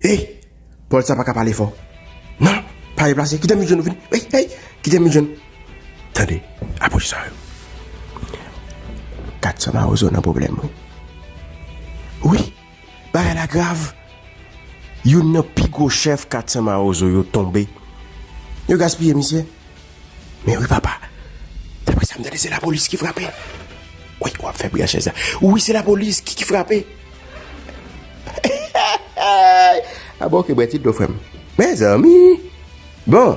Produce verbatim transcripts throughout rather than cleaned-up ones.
Ey, Pòl sa pa ka pale fò. Non, pa deplase, kite m jwenn ou vini. Ey, ey, kite m jwenn. Tande, apwoche sa yo. Kat san Mawozo nan pwoblèm, wi. Wi, bagay la grav. Youn nan pi gwo chèf kat san Mawozo yo tonbe. Yo gaspiye misye. Men wi, papa. Daprè sa m tande, se lapolis ki frape. Wi, w ap fè bri a chèz la. Wi, se lapolis ki, ki frape. A bon, oke, bwè ti dlo, frè m. Mezanmi. Bon.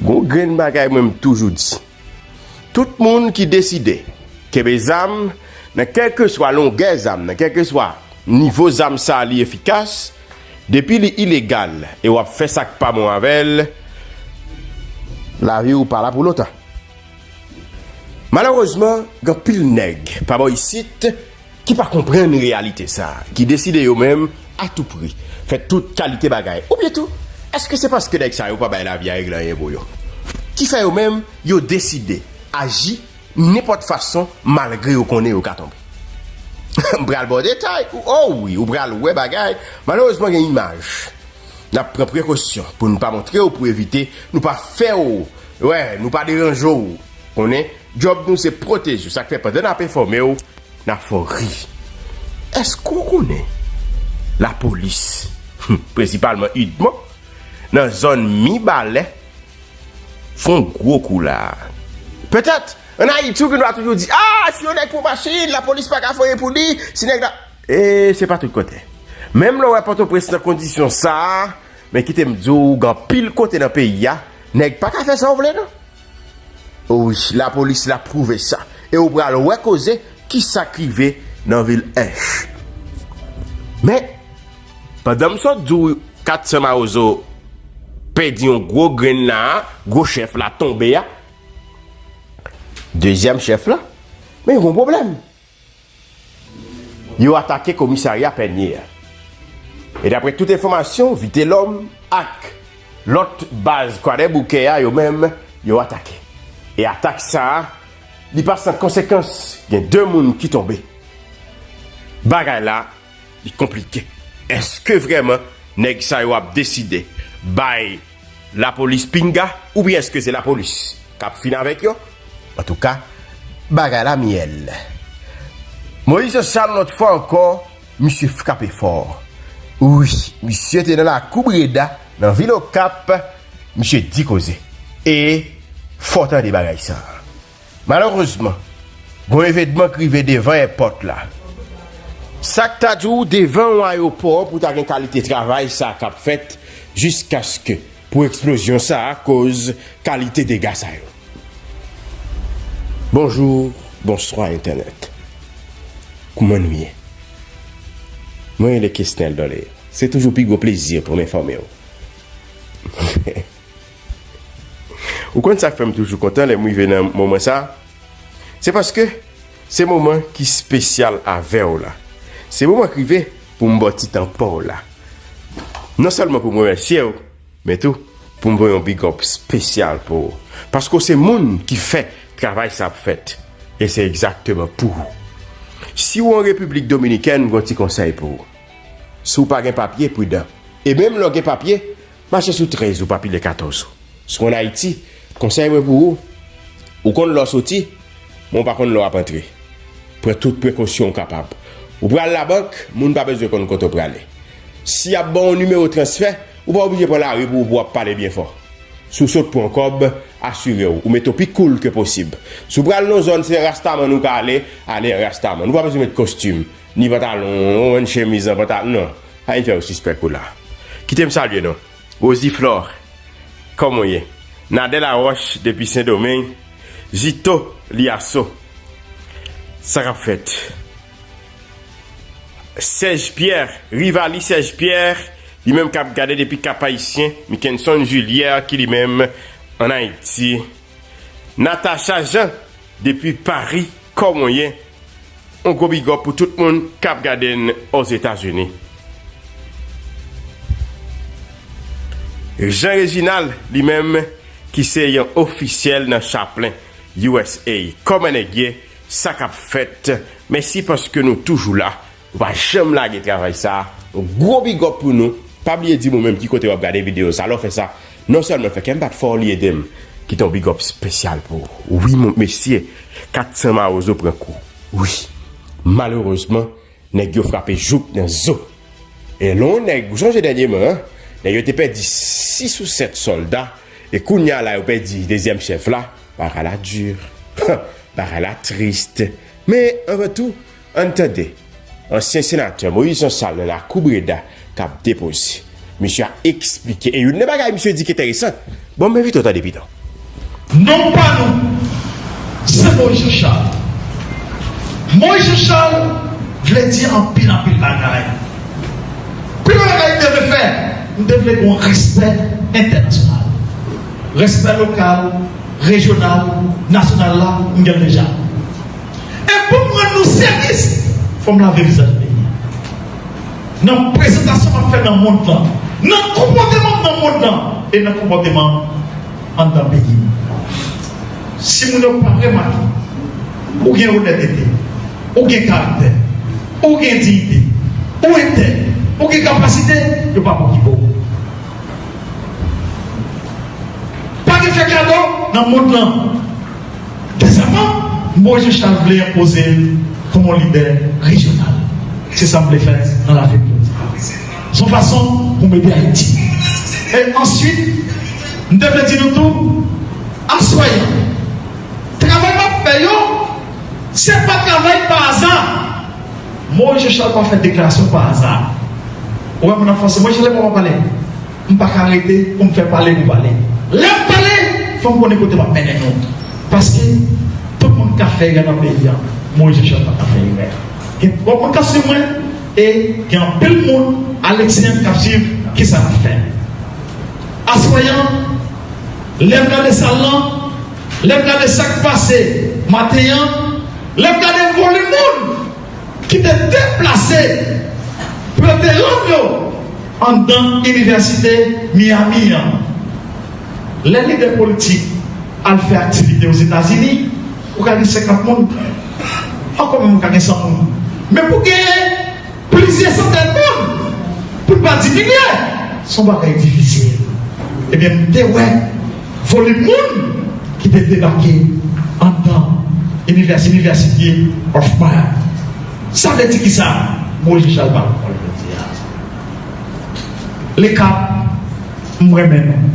Gon grenn bagay mwen m toujou di. Tout moun ki deside kenbe zam nan kèlkeswa longè zam nan, kèlkeswa nivo zam sa a li efikas, depi li ilegal e w ap fè sa k pa bon avè l, lavi w pa la pou lontan. Malerezman, gen anpil nèg pa bò isit ki pa konprann reyalite sa a, ki deside yo menm, a tou pri, fè tout kalite bagay. Oubyen tou, èske se paske nèg sa yo pa bay lavi a regle anyen pou yo? Ki fè yo menm, yo deside aji nenpòt fason, malgre yo konnen yo ka tonbe. M pral ba w detay. O wi, ou pral wè bagay. Malerezman, gen imaj. N ap pran prekosyon pou n pa montre w, pou evite nou pa fè w, wè, nou pa deranje w. Konnen, djòb nou se pwoteje w. Sa k fè pandan n ap enfòme w, n ap fè w ri. Èske w konnen lapolis, prensipalman UDMO, nan zòn Mibalè, fè yon gwo kou la? Petèt, ann Ayiti, ou gen dwa toujou di, a, si yon nèg pran machin, lapolis pa ka fè anyen pou li, si nèg la. E se pa tout kote. Menm lè w wè Pòtoprens nan kondisyon sa a, men kite m di w, gen anpil kote nan peyi a, nèg pa ka fè sa w vle, non. Wi, lapolis la pwouve sa. E ou pral wè koze ki sa k rive nan vil Ench. Men, pandan m sot di w kat san Mawozo pèdi yon gwo grenn la, gwo chèf la tonbe a, dezyèm chèf la, men yon pwoblèm. Yo atake komisarya Pènye a. E daprè tout enfòmasyon, Vitelòm ak lòt baz Kwadèboukè a, yo menm, yo atake. E atak sa a, li pa san konsekans. Gen de moun ki tonbe. Bagay la, li konplike. Èske vrèman nèg sa yo ap deside bay lapolis pinga, oubyen èske se lapolis k ap fin avèk yo? Antouka, bagay la myèl. Moyiz Chantal, yon lòt fwa ankò, misye frape fò. Wi, misye te nan lakou Breda, nan vil Okap, misye di koze. E fò w tande bagay sa. Malerezman, gon evènman k rive devan èpòt la. Sa k ta di w devan yon ayewopò pou ta gen kalite travay sa k ap fèt jiskaske pou eksplozyon sa a koz kalite dega sa yo. Bonjou, bonswa entènèt. Kouman nou ye? Mwen rele Kesnel Dole. Se toujou pi gwo plezi pou m enfòme w. Ou konn sa k fè m toujou kontan lè m rive nan moman sa a? Se paske se moman ki espesyal avè w la. Se moman k rive pou m ba w ti tan pa w la. Non sèlman pou m remèsye w, men tou pou m voye yon big up espesyal pou ou. Paske w se moun ki fè travay sa ap fèt. E se egzakteman pou ou. Si w an Repiblik Dominikèn, m gen yon ti konsèy pou ou. Si w pa gen papye, pridan. E menm lè w gen papye, mache sou trèz ou pa pile katòz ou. Si w ann Ayiti, konsèy mwen pou ou, ou konn lè w soti, men w pa konn lè w ap antre. Pran tout prekosyon w kapab. Ou pral labank, moun pa bezwen konn kote w prale. Si y ap ba w yon nimewo transfè, ou pa oblije pran lari pou, pou w ap pale byen fò. Si w sot pran kòb, asire w, ou mete w pi cool ke posib. Si w pral nan yon zòn, se rastaman ou ka ale, ale rastaman. Ou pa bezwen met kostim, ni pantalon, yon chemiz an pantalon, non. Pa vin fè yo sispèk ou la. Kite m salye nou. Rosie Flore, kòman w ye? Nadè Laroche depi Sendomeng, Zito Liaso. Sa k ap fèt? Serge Pierre, Rivali Serge Pierre, li menm k ap gade depi Cap Haïtien, Mickenson Julière ki li menm ann Ayiti. Natacha Jean, depi Paris, kòman w ye? On gwo big up pou tout moun k ap gade n Ozetazini. Jean Reginald, li menm, ki se yon ofisyèl nan Chaplin, U S A. Kòman nèg ye? Sa k ap fèt? Mèsi paske nou toujou la. Ou pa janm lage travay sa. Yon gwo big up pou nou. Pa bliye di m ou menm ki kote w ap gade videyo sa. Lè w fè sa, non sèlman l fè kè m bat fò, li ede m. Kite yon big up espesyal pou ou. Wi, mon mesye, kat san Mawozo pran kou. Wi. Malerezman, nèg yo frape jouk nan zo. E lè yon nèg, ou sonje dènyèman, nèg yo te pèdi sis ou sèt sòlda, e kounye a la, yo pèdi dezyèm chèf la, bagay la di, bagay la tris. Men, anvan tou, ann tande ansyen senatè Moïse Jean Charles nan lakou Breda k ap depoze. Misye a eksplike, e youn nan bagay misye di ki enteresan. Bon, m envite w tande pito. Non pa nou, se Moïse Jean Charles. Moïse Jean Charles vle di anpil, anpil bagay. Premye bagay m te vle fè, m te vle gen yon respè entènasyonal. Respè lokal, rejyonal, nasyonal la, m gen l deja. E pou m rann nou sèvis, fò m lave vizaj peyi a. Nan prezantasyon m ap fè nan mond lan, nan konpòteman m nan mond lan, e nan konpòteman m anndan peyi m. Si moun yo pa remake ou gen onètete, ou gen karaktè, ou gen diyite, ou entèg, ou gen kapasite, yo p ap okipe w. Pa gen fè kado nan mond lan. Dezèman, Moïse Jean Charles vle enpoze l kòm yon lidè rejyonal. Se sa m vle fè nan lavi m jodi a. Se yon fason pou m ede Ayiti. E answit, m te vle di nou tou, aswè a, travay m ap fè yo, se pa travay pa aza. Moïse Jean Charles pa fè deklarasyon pa aza. Ou wè moun ap fòse, Moïse Jean Charles pa pale. M pa ka rete pou m fè pale pou pale. Lè m pale, fò m konnen kote m ap mennen nou. Paske tout moun ka fè erè nan peyi a, Moïse Jean Charles pa ka fè erè. Gen twòp moun k ap swiv mwen, e gen anpil moun, Aleksyen, k ap swiv kisa n ap fè. Aswè a, lè m gade sal lan, lè m gade sa k pase maten an, lè m gade volim moun ki te deplase pou yo te rann yo anndan Inivèsite Miami an. Lè lidè politik al fè aktivite Ozetazini, ou ka gen senkant moun, ankò menm ou ka gen san moun. Men pou genyen plizyè santèn moun, pou n pa di milye, se yon bagay difisil. Ebyen, m te wè volim moun ki te debake anndan Inivès-, University of Miami. Sa vle di kisa? Moïse Jean Charles pa lakòl jodi a. Lekap, m renmen nou.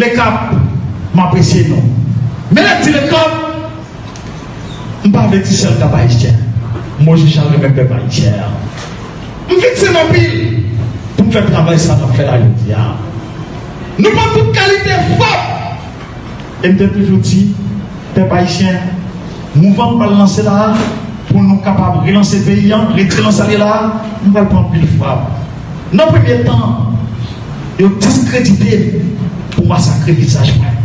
Lekap, m apresye nou. Men lè m di Lekap, m pa vle di sèl Kap Ayisyen. Moïse Jean Charles renmen pèp ayisyen an. M viktim anpil pou m fè travay sa n ap fè la jodi a. Nou pran tout kalite fòt. E m te toujou di, pèp ayisyen, mouvman m pral lanse la a, pou nou kapab relanse peyi a, retire nan sa l ye la a, m pral pran anpil frap. Nan premye tan, yo diskredite m pou masakre vizaj mwen.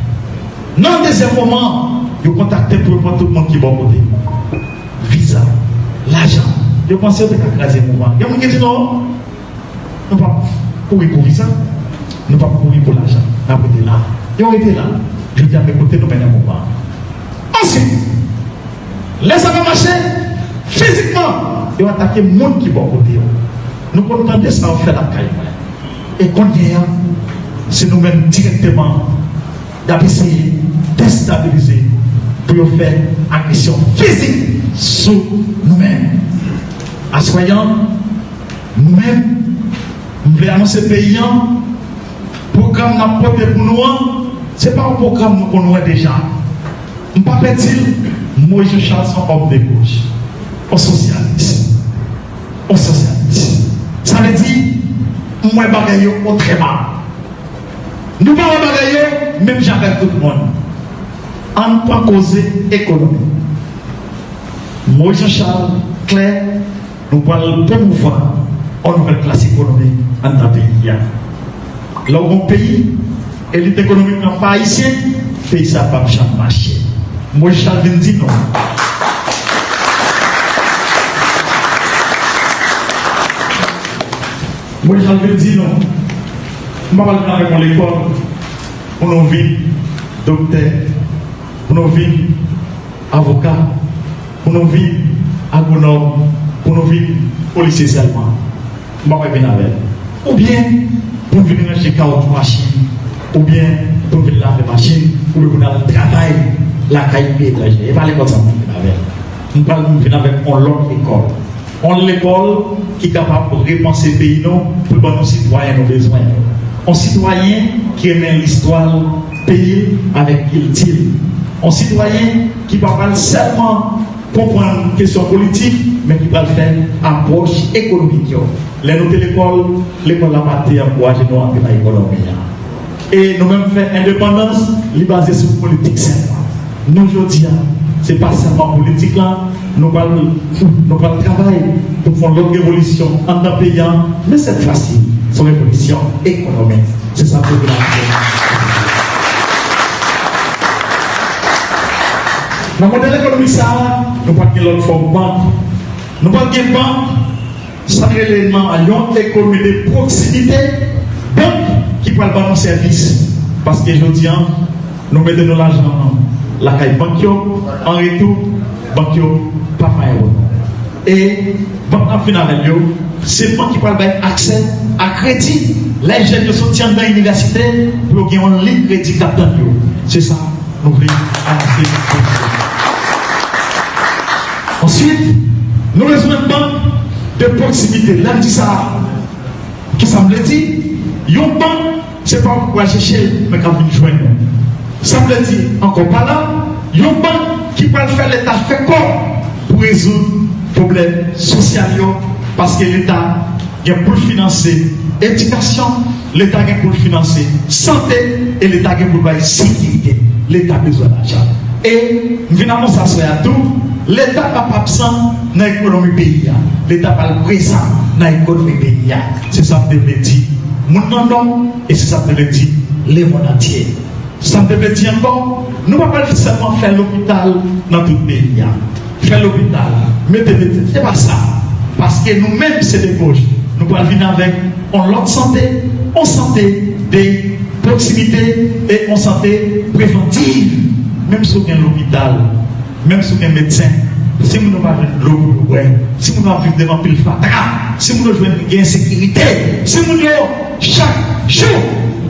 Nan dezyèm moman, yo kontakte m pou yo pran tout moun ki bò kote m. Viza, lajan, yo panse yo te ka kraze mouvman. Gen moun ki di non, nou p ap kouri pou viza, nou p ap kouri pou lajan. N ap rete la. Yo rete la. Jodi a, men kote nou mennen mouvman an. Answit, lè sa pa mache, fizikman, yo atake moun ki bò kote yo. Nou konn tande sa yo fè lakay mwen. E kounye a, se nou menm dirèkteman y ap eseye destabilize pou yo fè agresyon fizik sou nou menm. Aswè a, nou menm, m vle anonse peyi a, pwogram n ap pote pou nou an, se pa yon pwogram nou konn wè deja. M pa pè di l, Moïse Jean Charles se yon òm de goch, yon sosyalis, yon sosyalis. Sa vle di, m wè bagay yo otreman. Nou pa wè bagay yo menm jan avèk tout moun. Ann pran koze ekonomi. Moïse Jean Charles klè, nou pral pwomouvwa yon nouvèl klas ekonomik anndan peyi a. Lè w gen yon peyi, elit ekonomik lan pa ayisyen, peyi sa a p ap janm mache. Moïse Charles vin di non. Moïse Charles vin di non. M pa pral vin avèk yon lekòl pou nou vin doktè, pou nou vin avoka, pou nou vin agwonòm, pou nou vin Polisye sèlman. M pa wè vin avè l. Oubyen pou vin ranje kawoutchou machin, oubyen pou vin lave machin, oubyen pou n al travay lakay peyi etranje. E pa lekòl sa m vin avè l. M pral vin avèk yon lòt lekòl. Yon lekòl ki kapab repanse peyi nou pou l ban nou sitwayen nou bezwen yo. Yon sitwayen ki renmen listwa l, peyi l avèk kilti l. Yon sitwayen ki pa pral sèlman konprann kesyon politik, men ki pral fè apwòch ekonomik yo. Lè nou te lekòl, lekòl la pa te ankouraje nou antre nan ekonomi a. E nou menm fè endepandans, li baze sou politik sèlman. Nou jodi a, se pa sèlman politik la, nou pral, nou pral travay pou fè yon lòt revolisyon anndan peyi a, men sèt fwa si, se yon revolisyon ekonomik. Se sa m te vle di. Nan modèl ekonomik sa a, nou pral gen lòt fòm bank. Nou pral gen bank, sa n rele nan yon ekonomi de pwoksimite, bank ki pral ban nou sèvis. Paske jodi a, nou mete nou lajan lakay bank yo, an retou, bank yo pa fè yon. E bank n ap vin avè l yo, se bank ki pral bay aksè a kredi. Lè jèn yo soti anndan inivèsite, pou yo gen yon liy kredi k ap tann yo. Se sa nou vle anonse. Answit, nou bezwen bank de pwoksimite. Lè m di sa, kisa m vle di? Yon bank, se pa ou k pral chèche l, men k ap vin jwenn ou. Sa vle di, ankò pa la, yon bank ki pral fè Leta fè kòb pou rezoud pwoblèm sosyal yo, paske Leta gen pou l finanse edikasyon, Leta gen pou l finanse sante, e Leta gen pou l bay sekirite. Leta bezwen lajan. E m vin anonse aswè a tou, Leta p ap absan nan ekonomi peyi a. Leta pral prezan nan ekonomi peyi a. Se sa m te vle di moun nan non, e se sa m te vle di lemonn antye. Sa m te vle di ankò, nou pa pral sèlman fè lopital nan tout peyi a. Fè lopital, mete medsen, se pa sa. Paske nou menm, se de goch. Nou pral vin avèk yon lòt sante, yon sante de pwoksimite e yon sante prevantiv. Menm si w gen lopital, menm si w gen medsen, si moun yo pa jwenn dlo pou yo bwè, si moun yo ap viv devan pil fatra, si moun yo jwenn gen ensekirite, si moun yo chak jou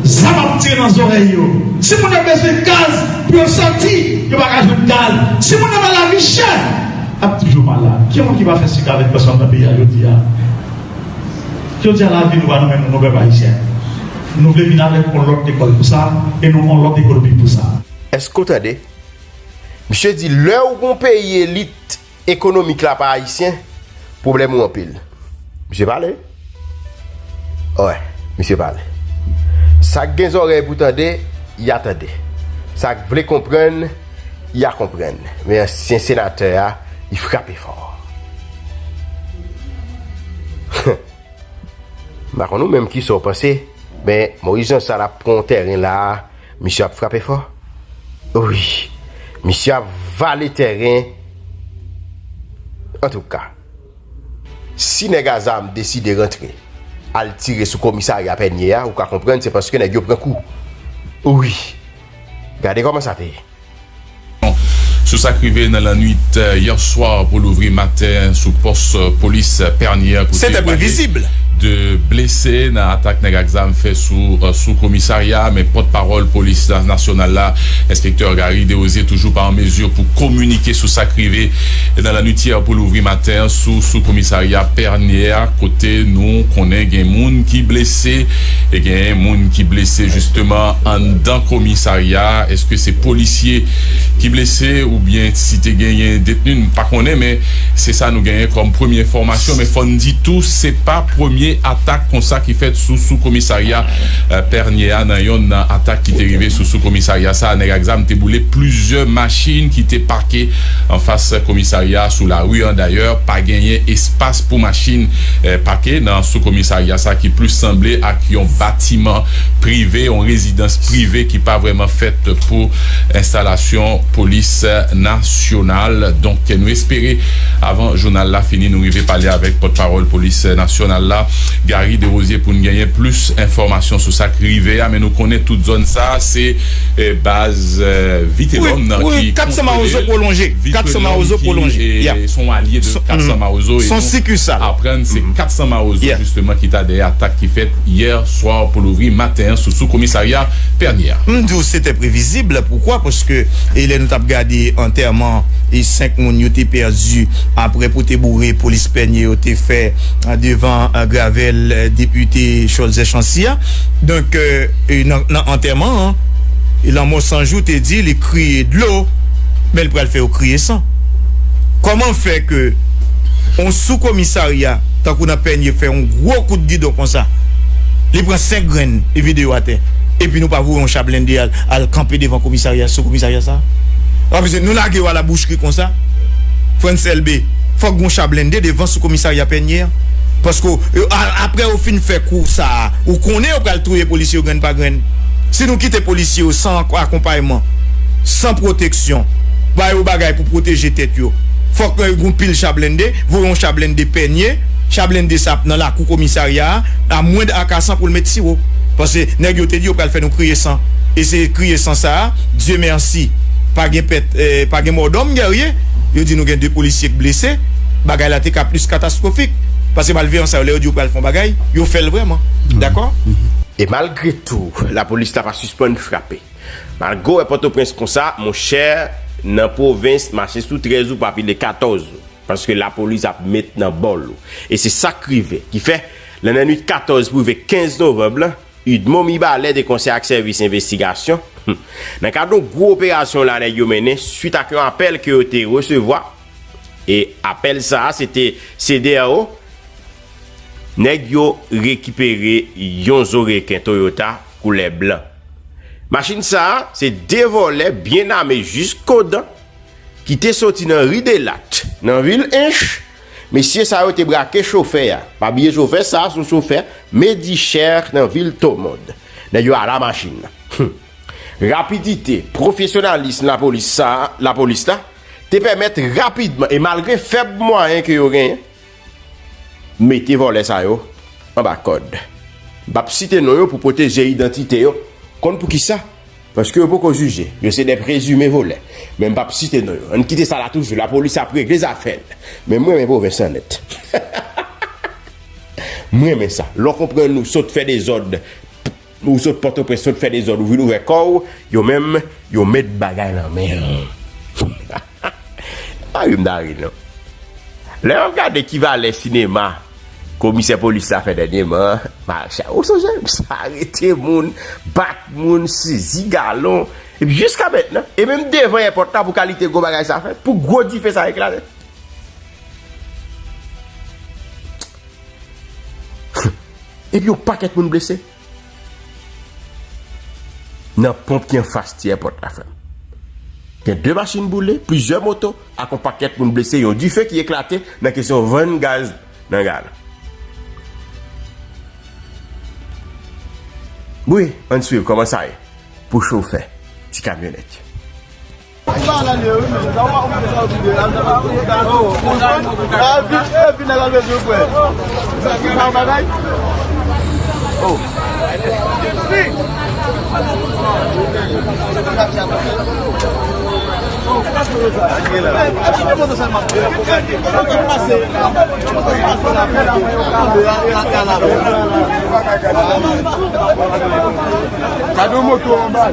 zam ap tire nan zòrèy yo, si moun yo bezwen gaz pou yo sòti, yo pa ka jwenn gaz, si moun yo nan lavi chè, ap toujou malad. Ki moun ki pa fè sik avèk pèsòn nan peyi a jodi a? Jodi a lavi nou pa nan men nou, nou pèp ayisyen. Nou vle vin avèk yon lòt lekòl pou sa, e non yon lòt ekonomi pou sa. Èske w tande? Misye di lè w gon peyi elit ekonomik la pa ayisyen, pwoblèm ou anpil. Misye pale. Wè, misye pale. Sa k gen zòrèy pou tande, y a tande. Sa k vle konprann, y a konprann. Men ansyen senatè a, li frape fò. M pa konn ou menm kisa w panse, men Moyiz Jan sa l ap pran yon tèren la a, misye ap frape fò. Wi, misye ap vale tèren. Antouka, si nèg a zam deside rantre, al tire sou komisarya Pènye a, ou ka konprann se paske nèg yo pran kou. Wi, gade kòman sa te ye. Sou sa k rive nan lannwit, euh, yè swa pou louvri maten sou pòs, euh, polis, euh, Pènye a, kote pale de blese nan atak nèg ak zam fè sou, euh, sou komisarya, men pòtpawòl polis na-, nasyonal la, enspektè Gary Desrosiers, toujou pa an mezi pou kominike sou sa k rive nan lannwit yè pou louvri maten an sou, sou komisarya Pènye a, kote nou konnen gen moun ki blese, e gen moun ki blese jisteman anndan komisarya. Èske se polisye ki blese oubyen si te genyen detni, m pa konnen, men se sa nou genyen kòm premye enfòmasyon. Men fò n di tou, se pa premye atak konsa ki fèt sou, sou komisarya, euh, Pènye a. Nan yonn nan atak ki te rive sou, sou komisarya sa a, nèg ak zam te boule plizyè machin ki te pake anfas komisarya a sou lari an. Dayè, pa genyen espas pou machin, eh, pake nan sou komisarya sa ki plis sanble ak yon batiman prive, yon rezidans prive ki pa vrèman fèt pou enstalasyon polis nasyonal. Donk, nou espere, avan jounal la fini, nou rive pale avèk pòtpawòl polis nasyonal la, Gary Desrosiers pou n genyen plis enfòmasyon sou sa k rive a, men nou konnen tout zòn sa a se, eh, baz, eh, Vitelòm nan ki kontwole. Kat San Mawozo pwolonje. Kat San Mawozo pwolonje. Se yon alye de Kat San Mawozo e nou aprann se Kat San Mawozo jisteman ki ta dèyè atak ki fèt yè swa pou louvri maten an sou sou komisarya Pènye a. M di w se te previzib, poukwa? Paske e lè nou t ap gade antèman e senk moun yo te pèdi apre pote boure polis Pènye yo te fè, a, devan, a, Gravèl, a, depite Cholzè Chancy a. Donk, e, e nan, nan antèman an, e Lanmò San Jou te di li kriye dlo, men l pral fè yo kriye san. Kòman fè ke yon sou komisarya, tankou nan Pènye, fè yon gwo kout gidon konsa, li pran senk grenn e vide yo atè, epi nou pa voye yon cha blende al, al kanpe devan komisarya, sou komisarya sa? Sa vle di, nou lage yo alabouchri konsa? Frantz Elbé, fòk gon cha blende devan sou komisarya Pènye a. Paske, yo, a, apre yo fin fè kou sa a, ou konnen yo pral touye polisye yo grenn pa grenn. Si nou kite polisye yo san ak-, akonpayman, san pwoteksyon, ba yo bagay pou pwoteje tèt yo, fòk, e, gon pil cha blende, voye yon cha blende Pènye, cha blende sa ap nan lakou komisarya a, a mwen akasan pou l met siwo. Paske nèg yo te di yo pral fè nou kriye san. E se kriye san sa a, Dye mèsi, pa gen pèt, e, pa gen mò dòm, Guerrier. Yo di nou gen de polisye k blese. Bagay la te ka plis katastwofik. Paske malveyan sa yo, lè yo di yo pral fè yon bagay, yo fè l vrèman. Dakò? E malgre tou, lapolis la pa sispann frape. Malgre w wè Pòtoprens konsa, monchè, nan pwovens, mache sou trèz ou pa pile katòz ou. Paske lapolis ap met nan bòl ou. E se sa k rive. Ki fè, nan lannwit katòz pou rive kenz novanm lan, UDMO Mibalè te konsèy ak sèvis envestigasyon, nan kad yon gwo operasyon la nèg yo mennen, swit ak yon apèl ke yo te resevwa. E apèl sa a, se te C D R O, nèg yo rekipere yon zo reken Toyota koulè blan. Machin sa a, se de vòlè byen ame jiskodan ki te soti nan ri Delat, nan vil Ench. Mesye sa yo te brake chofè a. Pa bliye chofè sa a, se yon chofè Medichère nan vil Tomond. Nèg yo ala machin nan. Hum. Rapidite, pwofesyonalis lapolis sa, lapolis la, te pèmèt rapidman, e malgre fèb mwayen ke yo genyen, mete vòlè sa yo anba kòd. M p ap site non yo pou pwoteje idantite yo. Konn poukisa? Paske yo poko jije. Yo se de prezime volè. Men m p ap site non yo. Ann kite sa la toujou. Lapolis ap regle zafè l. Men m renmen pwovens lan nèt. M renmen sa. Lè w konprann ou sot fè dezòd, ou sot Pòtoprens, sot fè dezòd, ou vin ouvè kò w, yo menm, yo met bagay nan men w. A wi, m ta ri non. Lè w ap gade ki valè sinema komisè polis la fè dènyèman, Maréchal, ou sonje sa arete moun, bat moun, sezi galon, epi jiska mentnan, e menm devan èpòt la pou kalite gwo bagay sa fèt, pou gwo dife sa eklate. Epi yon pakèt moun blese. Nan ponp ki anfas ti èpòt la, frè m. Gen de machin boule, plizyè moto, ak yon pakèt moun blese, yon dife ki eklate nan kesyon vann gaz nan galon. Wi, ann swiv kòman sa ye pou chofè ti kamyonèt yo. Gade yon moto anba.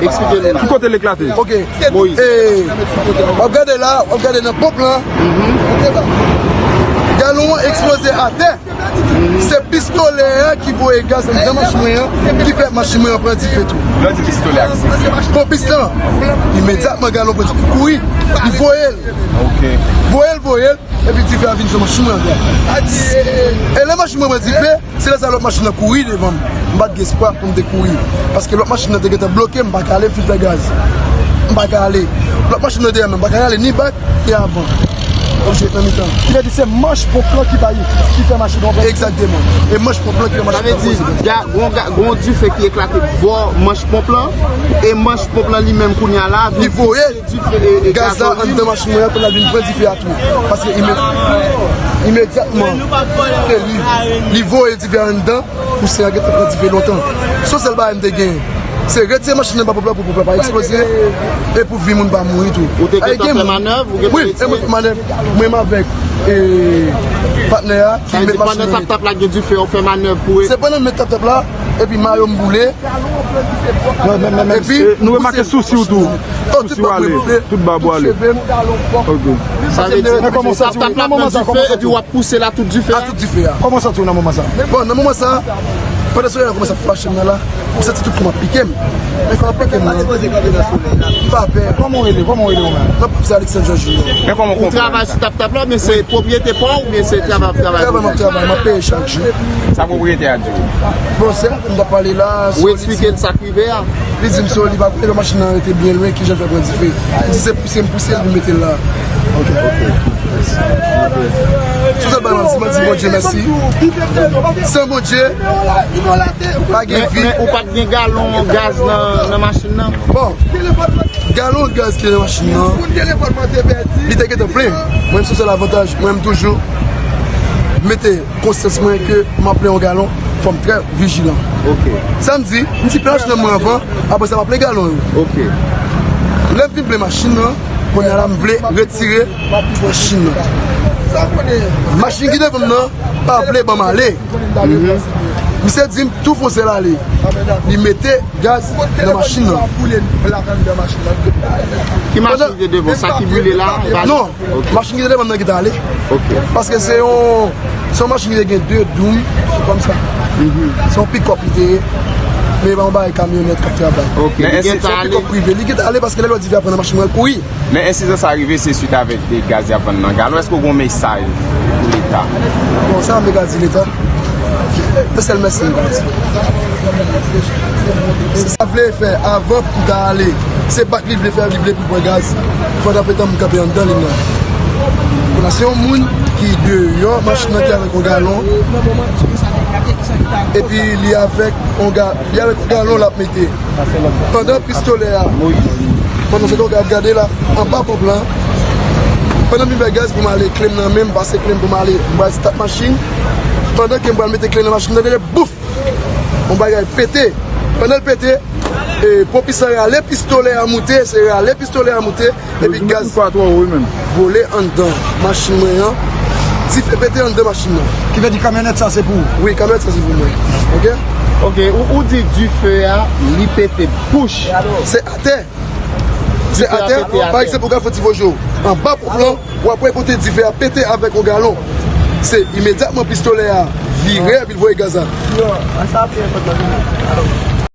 Eksplike nou. Ki kote l eklate? Ok. Moyiz. W ap gade la, w ap gade nan ponp lan. Galon an eksploze atè. Se pistolè a ki voye gaz anndan machin mwen an, ki fè machin mwen an pran dife tou. Lè w di pistolè a, ki se ki? Ponpis lan. Imedyatman galon pran dife, kouri. Li voye l. Ok. Voye l, voye l. Epi dife a vin sou machin mwen ankò. E lè machin mwen pran dife, se lè sa lòt machin nan kouri devan m. M pa t gen espwa pou m te kouri. Paske lòt machin nan te gentan bloke, m pa ka ale, m fin fè gaz. M pa ka ale. Lòt machin nan dèyè m, m pa ka ale ni bak, ni avan. Oblije nan mitan. Ki vle di se manch ponp lan ki bay, ki fè machin nan fè. Egzakteman. E manch ponp lan ki fè machin nan fè. Sa vle di, gen yon dife ki eklate bò manch ponp lan, e manch ponp lan li menm kounye a la, li voye dife, e, e, gaz la anndan machin mwen an, pou l al vin pran dife a tou. Paske imè-, imedyatman ke li, li voye dife a anndan, pousyè a gentan pran dife lontan. Se yon sèl bagay m te gen. Se retire machin nan ba pòp la pou pòp la pa eksploze e pou vi moun pa mouri tou. Ou te gentan fè manèv? Wi, e mwen fè manèv. Mwen menm avèk, e, patnè a ki met machin nan. Pandan tap tap la gen dife, ou fè manèv pou. Se pandan m met tap tap la, epi mayo m boule. Epi nou remake sousi w tou. Sousi w ale, tout bab ou ale. Ok. Sa vle di, tap tap la pran dife, epi w ap pouse la tout dife a. Tout dife a. Kòman w santi w nan moman sa? Bon, nan moman sa, pandan solèy la kòmanse ap fache m nan la, m santi tout kò m ap pike m. Men kò m ap pike m nan, m pa pè. Kòman w rele? Kòman w rele w menm? Mwen se Alexandre George Junior. Men kòman w konprann? Ou travay sou tap tap la, oubyen se pwopriyete pa w, oubyen se travay w ap travay? Travay m ap travay, m ap peye chak jou. Sa pwopriyete a di w? Bon, se la m t ap pale la. Ou eksplike l sa k rive a? Li di m so, li pa, li pa machin nan rete byen lwen, kijan l fè pran dife. Li di se pouse m pouse l pou mete l la. Ok, ok. Sou sèl bagay m ap di, m ap di Bondye mèsi. San Bondye, pa gen vi. Men, men ou pa t gen galon gaz nan, nan machin nan? Bon, galon gaz ki nan machin nan, li te gentan plen. Mwen menm, se sèl avantaj, mwen menm toujou mete konsyans mwen ke m ap plen yon galon, fò m trè vijilan. Ok. Sa m di, m di plen machin nan mwen anvan, apre sa m ap plen galon yo. Ok. Lè m fin plen machin nan, kounye a la m vle retire machin nan. Machin ki devan m nan pa vle ban m ale. Mhm. Misye di m tou fon sèl ale. Li mete gaz nan machin nan. Ki machin ki te devan, sa ki boule la? Non, machin ki te devan m nan ki t ale. Ok. Paske se yon, se yon machin ki te gen de doum, se kòmsa. Mhm. Se yon pikòp li te ye. Men e pa yon bagay kamyonèt k ap travay. Ok. Men se yon pikòp prive. Li gentan ale paske lè l wè dife a pran nan machin mwen, l kouri. Men ensiden sa rive, se swit avèk de gaz y ap vann nan galon. Èske w gen yon mesaj pou Leta? Bon, sa m te ka di Leta? Yon sèl mèsi m ka di. Se sa vle fè avan pou ta ale. Se bak li vle fè, li vle pou pran gaz. Fò ta fè tan m kanpe anndan li nan. Kounye a se yon moun ki deyò machin nan ki avèk yon galon. Epi li avèk yon ga-, li avèk yon galon l ap mete. Pandan pistolè a, pandan se tonbe ap gade la, anba ponp lan, pandan m fin bay gaz pou m ale, kle m nan men m, pase kle m pou m ale, m pral stat machin. Pandan ke m pral mete kle nan machin nan, tande bouf! Yon bagay pete. Pandan l pete, e, ponpis lan rale pistolè a moute, se rale pistolè a moute, epi gaz vole anndan machin mwen an. Dife pete anndan machin nan. Ki vle di kamyonèt sa se pou ou? Wi, kamyonèt sa se pou mwen. Ok? Ok, ou, ou di dife a, li pete bouch. Se atè. Se atè. Pa egzanp, ou ka fè ti vojo anba ponp lan, ou ap wè kote dife a pete avèk yon galon. Se imedyatman pistolè a vire epi l voye gaz la.